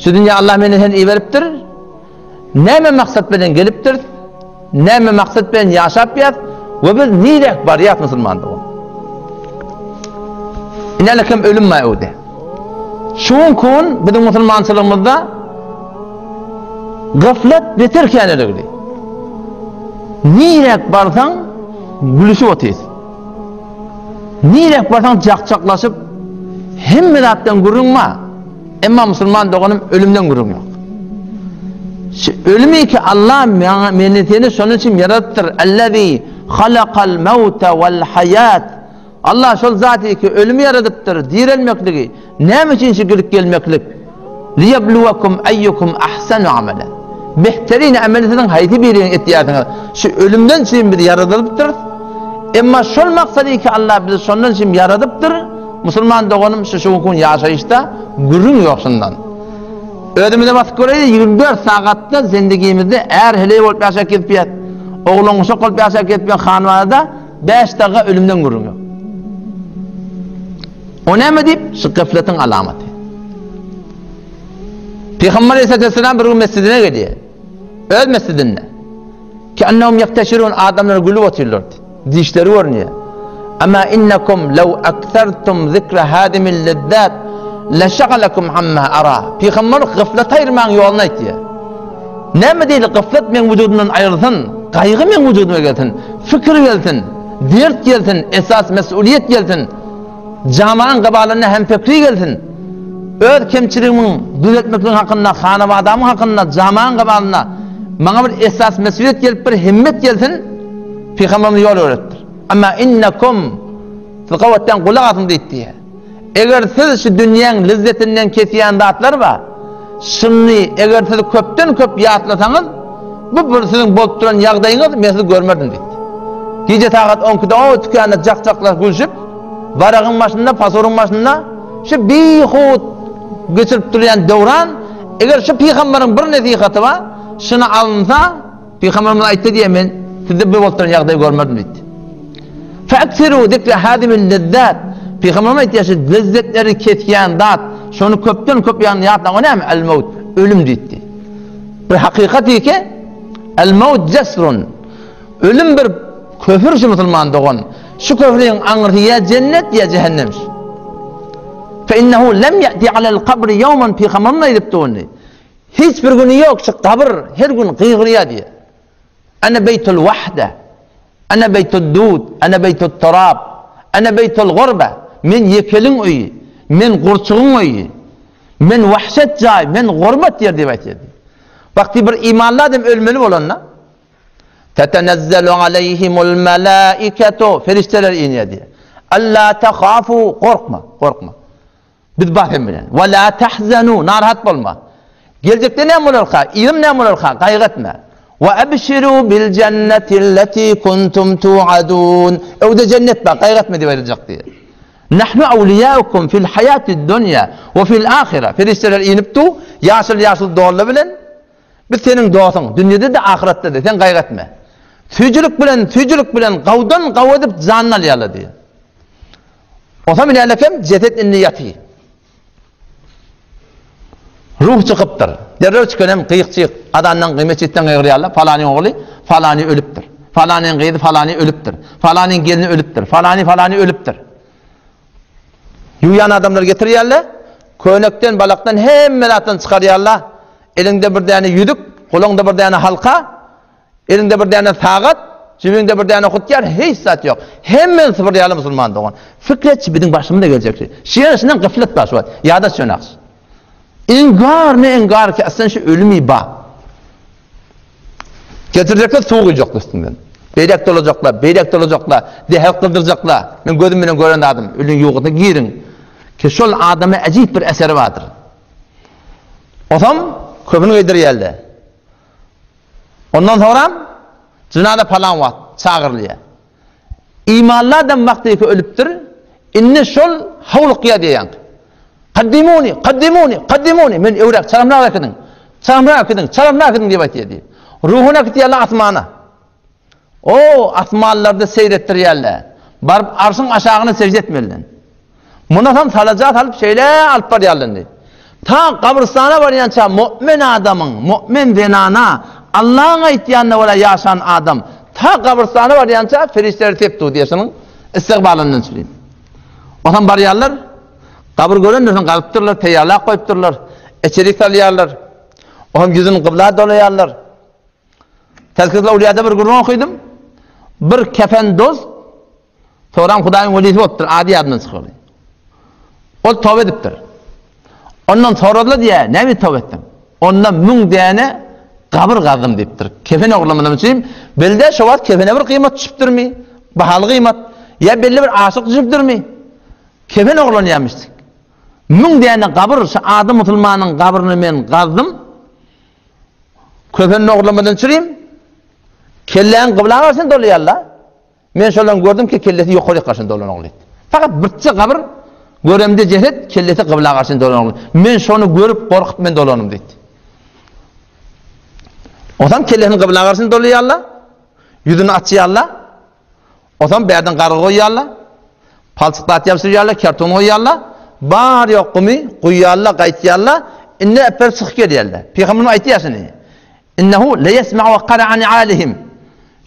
Şu dünýä Allah meni seni iberipdir. Näme maksat bilen gelipdiris? Näme maksat bilen ýaşap ýas we biz niräk barýas musulman dogan? Inäle kim ölüm bar öwde. Şu gün biziň musulmançylygymyzda gaflet beter käneligdi. Niräk barsaň gülüşip otyrys. Niräk barsaň jak-jaklaşyp hemme zatdan gürrüň bar. Emma musulman doganym ölümden gürrüň ýok. Şu ölümi ki Allah maňa meni seni şonuň üçin ýaradypdyr. Allazi halakal mauta wal hayat. Allah şol zat ki ölümi ýaradypdyr, direlmekligi. Näme üçin şu gidip gelmeklik? Liyebluwakum ayyukum ahsanu amala. Behterin ameli siziň haýsy biriňiz etýärsiňiz? Şu ölümden üçin biz ýaradylypdyrys. Emma şol maksady ki Allah bizi şondan üçin ýaradypdyr. Musulman doganym şu şu gün ýaşaýyşda gürrüň ýok şundan. Özümize basyp göreýli 24 sagatda zendigimizde är heleý bolup ýaşap gezip ýat. Oglan uşak bolup ýaşap gezip ýat hanwada 5 daga ölümden gürrüň ýok. O näme diýip? Şu gafletiň alamaty. Pygamber Aleyhisselam bir gün mescidine gelýär. Öz mescidinde. Keennehum ýekteşirun adamlar gülüp otyrlardy. Dişleri görünýär. Amma innekum law akthartum zikra hadimil lezzat leşagalakum amma ara. Pygamber gaflet aýyrmagyň ýoluny aýtýar. Näme diýdi? Gaflet meň wujudymdan aýrylsyn, gaýgy meň wujudyma gelsin, fikir gelsin, dert gelsin, esas mesuliýet gelsin. Jamaň gybalynda hemfekri gelsin. Öz kemçiligimiň düzetmekligiň hakynda, hanabadamyň hakynda, jamaň gybalynda maňa bir esas mesuliýet gelip bir himmet gelsin, Pygamberimiz ýol öwretdir. Amma innekum siz gawatdan gulak asyň diýip diýýär. Eger siz şu dünýäň lezzetinden kesýän zatlar bar, şuny eger siz köpden köp ýatlasaňyz, bu bir siziň bolup duran ýagdaýyňyz, men sizi görmerdim diýdi. Gije sagat on ikide o tükände jak-jaklaşyp gülşüp, baragyň başynda, pasoryň başynda şu bihut geçirip durýan döwran, eger şu pygamberiň bir nesihaty bar, şuny alynsa, Pygamberimiz aýtdy diýýär, men sizde bu bolup duran ýagdaýy görmerdim diýdi. Feksiru zikre hadimil lezzat. Pygamberimiz aýtýar, şu lezzetleri kesýän zat, şony köpden köp ýany ýatlaň, o näme? El maut, ölüm diýdi. Bir hakykat ki, el maut jasrun. Ölüm bir köpür şu musulman dogan. Şu köprüniň aňyrsy ýa jennet ýa cehennem. Fe innehu lem yati alel kabri yawman pygamberimiz aýdypdy ony. Hiç bir güni ýok şu gabyr her gün gygyrýar diýýär. Ene beýtul wahde, ene beýtud dud, ene beýtut turab, ene beýtul gurbe. Men ýekeliň öýi, men gurçugyň öýi, men wahşet jaý, men gurbat ýer diýip aýtýar diýýär. Wagty bir imanly adam ölmeli bolanda, Tetenezzelu aleýhimul melaiketu, perişdeler inýär diýýär. Alla tahafu, gorkma, gorkma. Biz bar sen bilen. Ve la tahzanu, narahat bolma. Geljekde näme bolarka, yzym näme bolarka, gaýgy etme. Ve ebşiru bil cennetilleti kuntum tuadun. Öwde cennet bar, gaýgy etme diýip aýdyljak diýýär. Nahnu awliyaukum fil hayatid dunya we fil ahire. Perişdeler inip du, ýaşyl-ýaşyl dolla bilen Biz seniň dostuň, dünýede-de, ahyretde-de, sen gaýgy etme. Süýjülik bilen, süýjülik bilen gawdan gaw edip janyny alýarlar diýýär. Onsoň bilýärler jeset indi ýatyr. Ruh çykypdyr. Derrew çykan hem gyýyk-çyýyk, azandan gyý metjitden gygyrýarlar, falanyň ogly falany ölüpdir. Falanyň gyzy falany ölüpdir. Falanyň gelni ölüpdir. Falany falany ölüpdir. Ýuwýan adamlar getirýärler. Köýnekden, balakdan hemme zatdan çykarýarlar. Eliňde bir däne ýüzük, goluňda bir däne halka, Eliňde bir däne sagat, jübüňde bir däne hutýar, hiç zat ýok. Hemmeni sypyrýarlar musulman dogan. Fikir etçi biziň başymyza geljek şey. Şeýle şundan gaflet bar şu wagt. Ýada çönaks. Engar ne engar ki aslan şu ölümi ba. Getirjekler suw guýjaklar üstünden. Beýlek dolajaklar, beýlek dolajaklar, zäher gyzdyrjaklar. Men gözüm bilen gören zadym, ölüň ýuwgusyna giriň. Ki şol adama äjip bir eseri bardyr. Osam köpüni geýdirýärler. Ondan soňram jynaza palan wagt çagyrylýar. Imanly adam wagtyky ölüpdir, indi şol howlukýar diýýän. Kaddimuni, kaddimuni, kaddimuni, men öwräk, çalamrak äkidiň, çalamrak äkidiň, çalamrak äkidiň diýip aýtýar diýip. Ruhuny äkitýärler asmana. O asmanlarda seýr etdirýärler. Baryp arşyň aşagyna sežde etmeliler. Mundan soň salaja salyp şeýle alyp barýarlar indi. Ta gabrystana barýança mu'min adamyň, mu'min zenana, Allaň aýtýanyna görä ýaşan adam, ta gabrystana barýança perişdeler sep dur diýýär şunuň istigbalyndan çürim. Onsoň barýarlar, gabyr görenden soň gazypdyrlar, taýýarlap goýupdyrlar, içerik salýarlar. Oňam ýüzüni gybla dolaýarlar. Tezkirel Awliýada bir gürrüň okydym. Bir kefen dost soran Hudaýyň welisi bolupdyr, ady ýadyndan çykardy. Ol toba edipdir. Ondan soradylar diýä, näme toba etdiň? Onda 1000 däne gabyr gazdym diýipdir. Kefen ogurlamadan üçin bilde şo wagt kefene bir gyýmat düşüpdirmi? Bahaly gyýmat. Ýa belli bir aşyk düşüpdirmi? Kefen ogurlanýarmyş. 1000 däne gabyr şu ady musulmanyň gabryny men gazdym. Köfenini ogurlamadan çürim. Kelläň gybla garşyny dolaýarlar. Men şolaryň gördüm ki, kellesi ýokaryk garşyny dolan ogly. Fakat birçe gabyr göremde jeset kellesi gybla garşyny dolan ogly. Men şony görüp gorkup men dolanym diýdi. Onsoň kellesini gybla garşyny dolaýarlar. Ýüzüni açýarlar. Onsoň bärden gargy goýýarlar. Palçyk zat ýapyşdyrýarlar, kerton goýýarlar. Bar ýok gumy guýýarlar, gaýtýarlar. Indi äpberip çykyp gelýärler. Pygamberimiz aýtýar şuny. Innehu leýesma'u qara'a ni'alihim.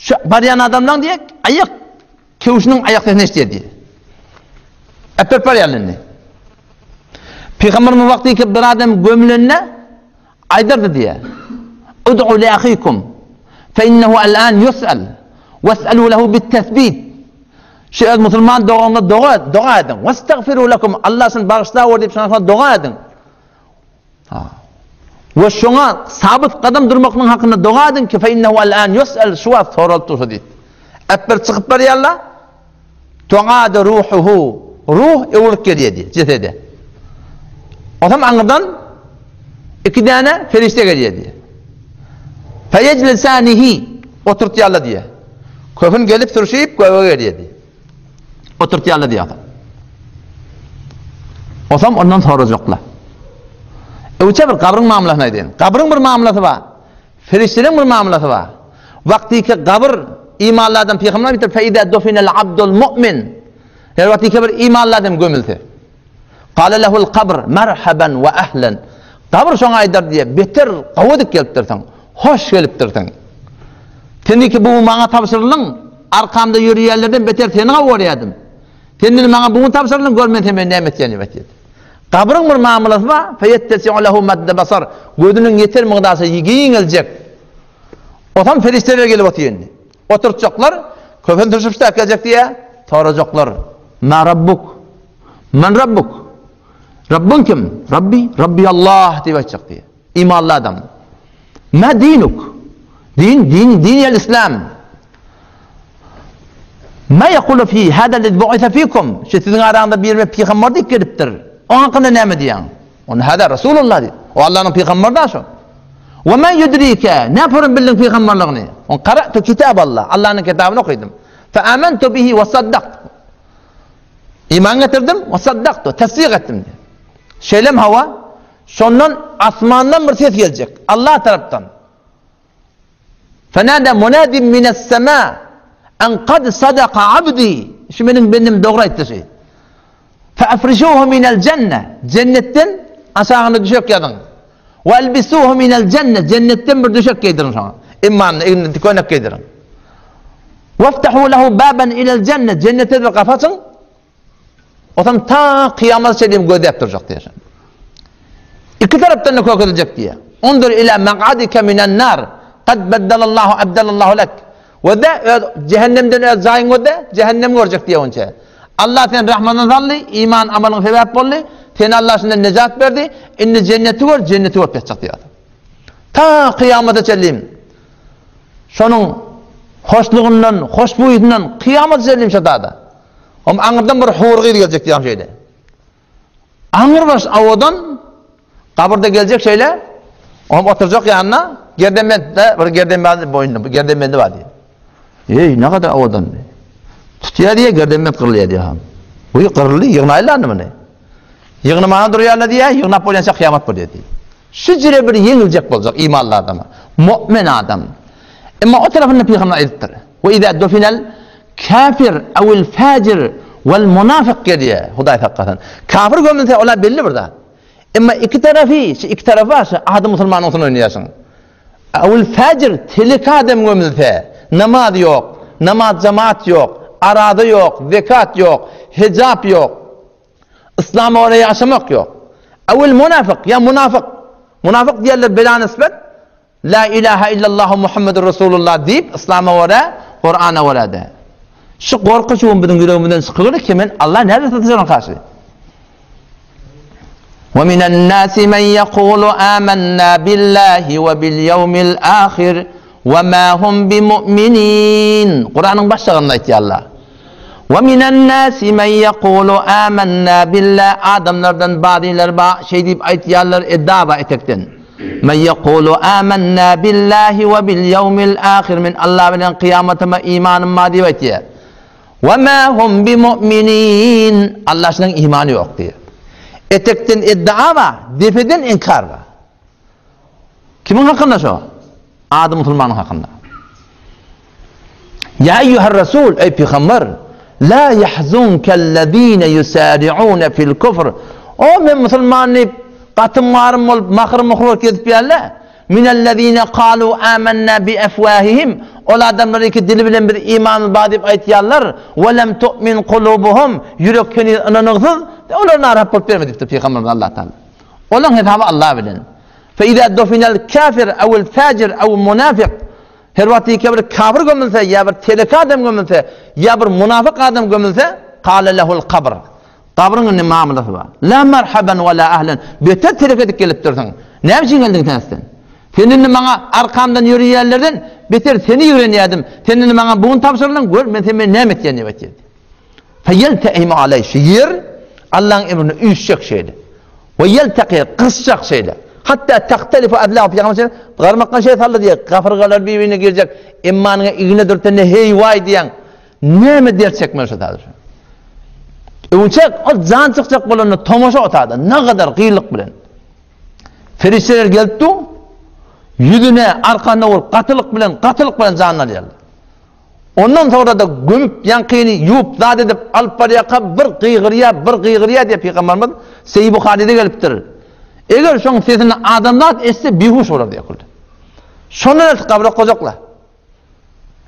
Şu barýan adamlaryň diýek, aýak köwşüniň aýak sesini eşidýär diýýär. Äpberip barýarlar indi. Pygamberimiz wagty ki bir adam gömülende Aýdardy diýýär. Ud'u li ahikum fe innehu al'an yus'al wes'alu lehu bit-tesbit. Şu öz musulman doganyňyza doga doga ediň. Westagfiru lekum Allah şuny bagyşlawor diýip şoňa doga ediň. Ha. We şoňa sabyt gadam durmaklygyň hakynda doga ediň ki fe innehu al'an yus'al şu wagt soralyp dursa diýip. Äpber çykyp barýarlar. Tu'adu ruhuhu, ruh öwrülip gelýär diýýär, jesede. Onsoň aňyrdan iki däne perişde gelýär diýýär. Feyeclisanihi oturtýarlar diýýär. Köfün gelip sürşüp göge gelýär diýýär. Oturtýarlar diýýär. Onsoň ondan sorajaklar. Öwçe bir gabryň mamlasyny aýdaýyn. Gabryň bir mamlasy bar. Perişdeleriň bir mamlasy bar. Wagtyky gabyr imanly adam pygamber aýdypdyr, Fe izâ dufinel abdul mu'min. Her wagtyky bir imanly adam gömülse. Kâle lehul kabr merhaban we ehlen. Gabyr şoňa aýdar diýe, beter gowy edip gelipdirsiň. Hoş gelipdirsiň. Sen ki bu maňa tabşyryldyň, arkamda ýörýänlerden beter seni gowy görýärdim. Sen indi maňa bu tabşyryldyň, gör men sen näme etýän diýip aýtýar. Gabryň bir mamlasy bar, feýettesi'u lehu madde basar, gözüniň ýeter mygdasy giňeljek. Otam perişdeler gelip otyr indi. Oturtjaklar, köpen turşup ştäk geljek diýýär, sorajaklar, Ma rabbuk? Men rabbuk? Rabbyň kim? Rabbi, Rabbi Allah diýip aýtjak diýýär. Imanly adam. Ma dinuk? Din, din, din el islam. Ma yekulu fi hada lezi bu'isa fikum? Şu siziň araňyzda bir bir pygamber diýip gelipdir. Oň hakynda näme diýýäň? Onda hada Rasulullah diýip. O Allanyň pygamberi da şo. Wa ma yudrika? Näme bildiň pygamberligini? On qara'tu kitaballah. Allanyň kitabyny okydym. Fa amantu bihi wa saddaqtu. Iman getirdim, wa saddaqtu, tasdik etdim. Şeýlem hawa, şondan asmandan bir ses geljek. Allah tarapdan. Fenada munadin mine's-sema en kad sadaka abdi. Şu meniň bendim dogry aýtdy şu. Feafrishuhu minel jenne. Cennetden aşagyna düşek ýazyň. Ve elbisuhu minel jenne. Cennetden bir düşek geýdiriň şoňa. Imanly egnine köýnek geýdiriň. Weftahu lehu baban ilel jenne. Cennete bir gapy açyň. Otam ta kyýamata çenli gözläp durjak diýýär. Iki tarapdan da kökediljek diýýär. Undur ila maq'adika minan nar. Kad beddelallahu abdelallahu lek. We de öz cehennemden öz jaýyň gözle, cehennem görjek diýýär onça. Allah sen rahmatyna saldy, iman amalyň sebäp boldy. Seni Allah şundan nejat berdi. Indi cenneti gör, cenneti görüp ýatjak diýýär. Ta kyýamata çenli şonuň hoşlugyndan, hoşbuýsyndan kyýamata çenli şo dada. Om aňyrdan bir hur gyz geljek diýýän şeýle. Aňyr baş awadan gabyrda geljek şeýle. Om oturjak ýanyna gerdenbentde bir gerdenbent boýunda gerdenbendi bar diýýär. Eý, ne kadar awadan. Tutýar diýýär, gerdenbent gyrylýar diýýär. Bu gyryldy, ýygnaýlar muny. Ýygnamana durýarlar diýýär, ýygnap bolýança kyýamat bolýar diýýär. Şu jire bir ýeňiljek boljak imanly adama, mu'min adam. Emma o tarapynda pygamber aýdypdyr. We iza dufinal kafir awil fajir wal munafik gelýär, Hudaý saklasyn. Kafir gömülse ola belli bir zat. Emma iki tarafy, şu iki tarafy bar, şu ady musulmanyň üstüne oýnaýarsyň. Awul fajir telek adam gömülse, namaz ýok, namaz jemaat ýok, araza ýok, zekat ýok, hijap ýok. Yslama görä ýaşamak ýok. Awul munafyk ýa munafyk. Munafyk diýerler bela nisbet. La ilaha illallahu Muhammedur Rasulullah diýip Yslama görä, Kurana görä-de. Şu gorky şu gün biziň ýüregimizden çykygyly ki men Allah näde sataşaryn karşy. Ve minen nasi men yekulu amanna billahi ve bil yevmil ahir ve ma hum bimu'minin. Kuranyň başlygynda aýtýar Allah. Ve minen nasi men yekulu amanna billah adamlardan bazylary ba şeý diýip aýtýarlar edaba etekden. Men yekulu amanna billahi ve bil yevmil ahir men Allah bilen kyýamatyma imanym bar diýip aýtýar. Ve ma hum bimu'minin Allah şunuň imany ýok diýýär. Etekden iddia bar, depeden inkar bar. Kimiň hakynda şo? Ady musulmanyň hakynda. Ýa eýýuhar rasul, eý pygamber, la ýahzunkellezine ýusari'une fil kufr. O men musulman diýip, gatym-garym bolup, mahyr-muhyr bolup gezip ýörler. Minellezine kalu amanna bi afwahihim. Ol adamlar iki dili bilen biz imanymyz bar diýip aýtýarlar. We lem tu'min kulubuhum. Ýürek heniz ynanyksyz. Olar narahat bolup berme diýipdir pygamberimiz Allah Taala. Olaň hesaby Allah bilen. Fe izâ dufinel kâfir evil fâcir ew munâfik Her wagt ýeke bir kafir gömülse, ýa bir teleke adam gömülse, ýa bir munafyk adam gömülse, kâle lehul kabr. Gabryň indi mamlasy bar. La merhaben we la ahlen. Beter teleke edip gelipdirsiň. Näme üçin geldiň sen sen? Sen indi maňa arkamdan ýöreýänlerden beter seni ýigrenýärdim. Sen indi maňa bu gün tabşyrdyň, gör men sen meni näme etýän diýip aýtýar. Feýelte'imu aleý, şu ýer Allaň emrine üýşjek şeýle. We ýelteki, gysjak şeýle. Hatda tahtelifu adlahu pygamber şeýle garmakdan şeýle saldy diýýär. Gapyrgalar bir-birine girjek. Emmanyňa igne dürtende heý waý diýýäň. Näme dert çekmeli şu taýda. Öňçek ol jan çykjak bolanda tomaşa otada nagadar gyýlyk bilen. Perişdeler gelip dur. Ýüzüne, arkanyna urup gatylyk bilen, gatylyk bilen janyny alýarlar. Ondan soňra-da gömüp, ýaňkyny ýuwup, zat edip alyp barýarka bir gygyrýar, bir gygyrýar diýip pygamberimiz Seýi Buharyda gelipdir. Eger şoň sesini adamzat eşitse bihuş bolar diýip güldi. Şondan eltip gabra goýjaklar.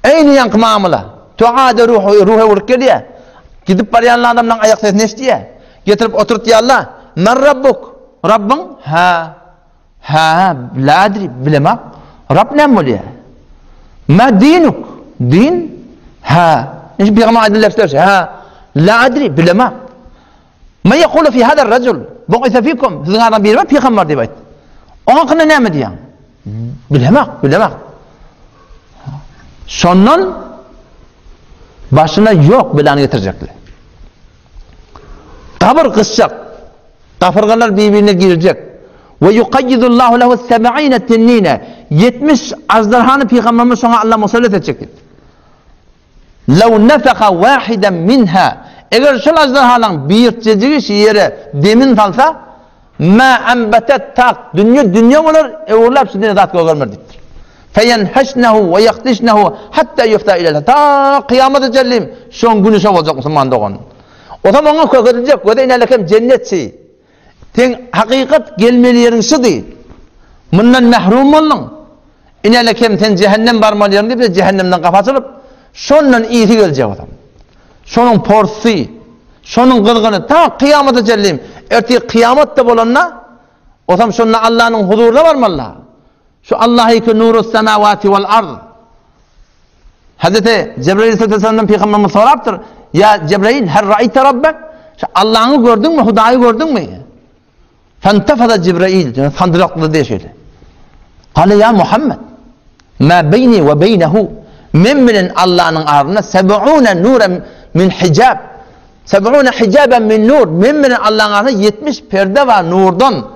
Eýni ýaňky mamla. Tuada ruhy, ruhy öwrüp gelýär. Gidip barýan adamlaryň aýak sesini eşidýär. Getirip oturtýarlar. Men Rabbuk. Rabbyň? Hä. Hä, la adri, bilemok. Rab näme bolýar? Ma dinuk? Din? Hä. Indi pygamber aýdylýar şeýle, hä. La adri, bilemok. Ma yekulu fi hada rajul? Bu'isa fikum. Siziň adam biri bar pygamber diýip aýtdy. Oň hakynda näme diýýäň? Bilemok, bilemok. Şondan başyna ýok belany getirjekler. Gabyr gysjak. Gapyrgalar bir-birine girjek. We yukayyidullahu lehu seb'ine tinnine. 70 ajdarhany pygamberimiz şoňa Allah musallat etjek diýipdir. Law nefeha wahiden minha. Eger şol ajdarhalaň birjejigi şu ýere demin salsa, ma ambatat tak dünýe dünýe bolar, öwrüläp şu dünýe zat gögermer diýipdir. Feyenheşnehu we yahdişnehu hatta yufta ilel. Ta kyýamata çenli şoň güni şo boljak musulman dogan. Ozam oňa kökediljek, göze inälekem jennetçi. Seň hakykat gelmeli ýeriň şudy. Mundan mährum bolduň. Inälekem sen jähennem barmaly ýeriň diýip, jähennemden gapy açylyp, şondan ýygy geljek ozam. Şonuň porsy, şonuň gyzgyny ta kyýamata çenli, ertir kyýamat-da bolanda, ozam şonda Allanyň huzuryna barmaly. Şu Allahy ki nurus semawati wal ard. Hazreti Cebrail aleyhisselamdan Peygamberimiz sorapdyr. Ya Cebrail her ra'ayte rabbek? Şu Allah'ı gördün mü? Hudaýy gördün mü? Fentefada Cebrail sandyrakly diýe şeýle. Kale ya Muhammed ma beyni ve beynehu men bilen Allah'yň arasynda seb'una nuran min hijab. Seb'una hijaben min nur. Men bilen Allah'yň arasynda 70 perde bar nurdan.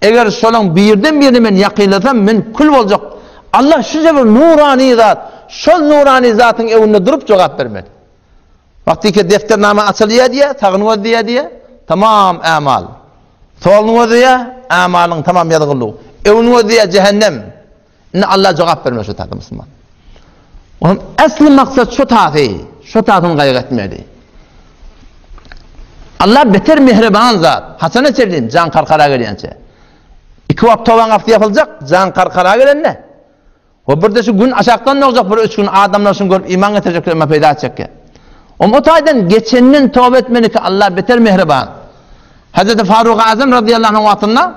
Eger şolaň birden birine men ýakynlasam, men kül boljak. Allah şunça bir nurany zat, şol nurany zatyň öňünde durup jogap bermeli. Wagtyky defternama açylýar diýýär, sagyny gözleýär diýýär, tamam ämal. Soluny gözleýär, ämalyň tamam ýazgylygy. Öňüni gözleýär, jähennem. Indi Allah jogap bermeli şu taýda musulman. Onuň äsli maksat şu taýy, şu taýyny gaýgy etmeli. Allah beter mehriban zat. Haçana çenli jan karkara gelýänçe. Iki wagt tobaň gapysy ýapyljak, jan karkara gelende. We birde şu gün aşakdan dogjak bir üç gün adamlar şuny görüp iman getirjekler emma peýda etjekkä. Om o taýdan geçenden toba etmeli ki Allah beter mehriban. Hazreti Faruk Azam radıyallahu anh wagtynda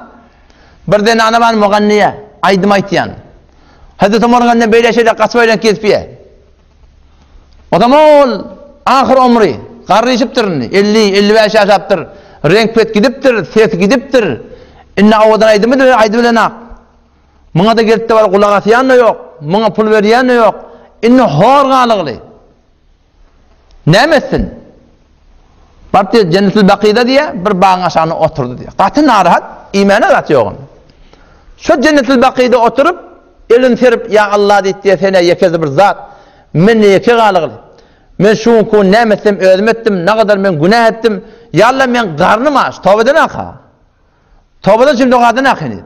bir zenana bar muganniýe, aýdym aýtýan. Hazreti Omaryň elinden beýle şeýle gaçyp aýlanyp gezipýär. O zaman ol ahyr omry garryşypdyr indi. 50-55 ýaşapdyr. Reňk pet gidipdir, ses gidipdir. Indi owadan aýdymy da aýdyp bilenak. Muňa-da gelip-de bar gulak asýan-da ýok, muňa pul berýän-de ýok. Indi hor galygly. Näme etsin? Baryp diýýär, Jennetul Bakyda diýýär, bir bagyň aşagynda oturdy diýýär. Gaty narahat, iýmäne zat ýok indi. Şo Jennetul Bakyda oturyp, elini serip, Ýa Allah diýip diýýär, sen-ä ýekezi bir zat. Men ýeke galygly. Men şu günki gün näme etsem özüm etdim, nagadar men günä etdim. Ýa Allah, meň garnym aç, toba edenak-a. Tobadan üçin dogadan ahini.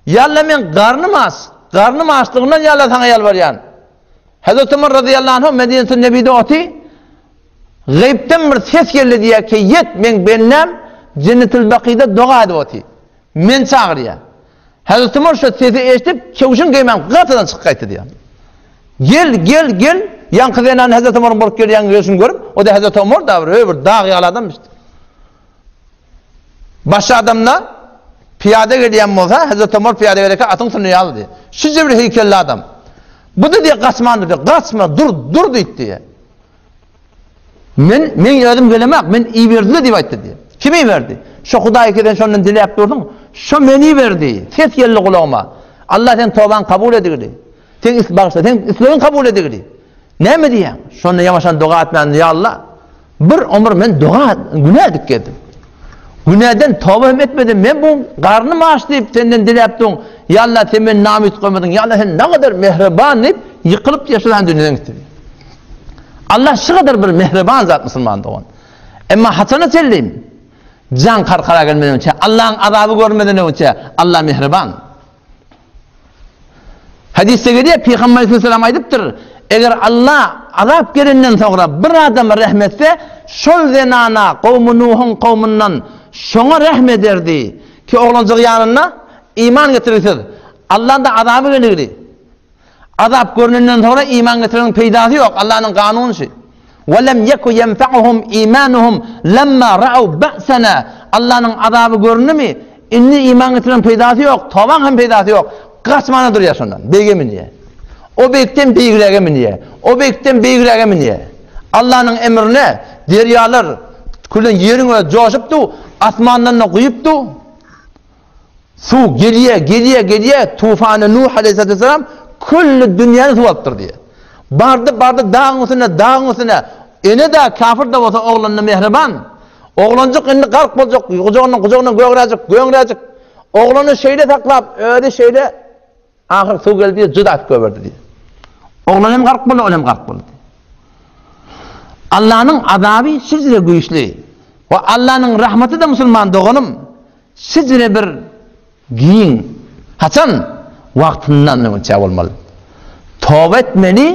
Ýa Alla meň garnym aç. Garnym açlygyndan ýa Alla saňa ýalbarýan. Hazreti Umar razyýallahu anhu Medinetun Nebide oty. Gaýypdan bir ses geldi diýýär ki, ýet meň bendäm Jennetul Bakyda doga edip oty. Men çagyrýar. Hazreti Umar şu sesi eşidip, kewşin geýmän gapydan çykyp gaýtdy diýýär. Gel, gel, gel. Ýaňky zenan Hazreti Umaryň bolup gelýän gelşini görüp, o da Hazreti Umar da bir, bir dag ýaly adammış. Başga adamda pyýada gelýän bolsa, Hazreti Omar pyýada gelerkä atyň üstünde ýalydy. Şuje bir heýkelli adam. Bu-da diýýär, gaçman dur diýýär. Gaçma, dur, dur diýdi diýýär. Men, men özüm gelemak, men iberdiler diýip aýtdy diýýär. Kim iberdi? Şo Hudaý ki sen şondan diläp durduň, şo meni iberdi. Ses geldi gulagyma. Allah sen tobaňy kabul edigdi. Sen is bagyşla, sen islegiň kabul edigdi. Näme diýýäň? Şonda ýamaşan doga etmän, ýa Allah, bir ömür men doga günä edip geldim. Günäden toba hem etmedim. Men bu garnym aç diýip senden diläp durun. Ýa Allah, sen meni namyt goýmadyň. Ýa Allah, sen nägadar mähriban diýip ýykylyp diýip şol dünýeden gitdi. Allah şu kadar bir mähriban zat musulman dogan. Emma haçana çenli jan karkara gelmeden öňçe, Allah'ın azaby görmeden öňçe Allah mähriban. Hadysda gelýär, Pygamber aleyhisselam aýdypdyr, eger Allah azap gelenden soňra bir adama rehm etse, şol zenana kowmy Nuhuň kowmundan şoňa rehm ederdi ki oglanjygy ýanynda iman getirgisiz. Allah'ın da azaby geligdi. Azap görnenden soňra iman getireniň peýdasy ýok, Allah'nyň kanuny şu. Ve lem yeku yenfa'uhum imanuhum lemma ra'aw ba'sana. Allah'nyň azaby göründimi? Indi iman getireniň peýdasy ýok, tobaň hem peýdasy ýok. Gaçmana durýar şondan. Beýge münýär. O beýikden beýigräge münýär. O beýikden beýigräge münýär. Allah'nyň emrine derýalar külen ýeriň özi joşupdy, asmandan da guýupdy. Suw gelýär, gelýär, gelýär, tufany Nuh aleyhissalatu vesselam külli dünýäni suw alypdyr diýýär. Bardy, bardy dagyň üstüne, dagyň üstüne. Ene-de kafir-de bolsa oglanyna mähriban. Oglanjyk indi gark boljak, gujagyndan, gujagyndan gögräjik, göňräjik. Oglany şeýle saklap, özi şeýle Ahyr suw geldi diýip, juda atyp goýberdi diýip. Oglan hem gark boldy, ol hem gark boldy. Allanyň azaby şeýle güýçli. We Allanyň rahmaty-da musulman doganym şeýle bir giň. Haçan? Wagtyndan öňçä bolmaly. Toba etmeli,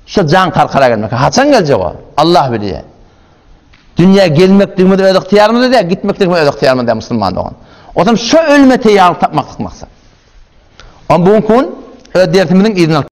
şu jan karkara gelmek. Haçan geljek o? Allah bilýär. Dünýä gelmekligimiz öz ygtyýarymyzda däl, gitmekligimiz öz ygtyýarymyzda däl musulman dogan. Otam şu ölüme teýýarlyk tapmaklyk maksat. Onda bu gün öz dersimiziň yzyny alyp.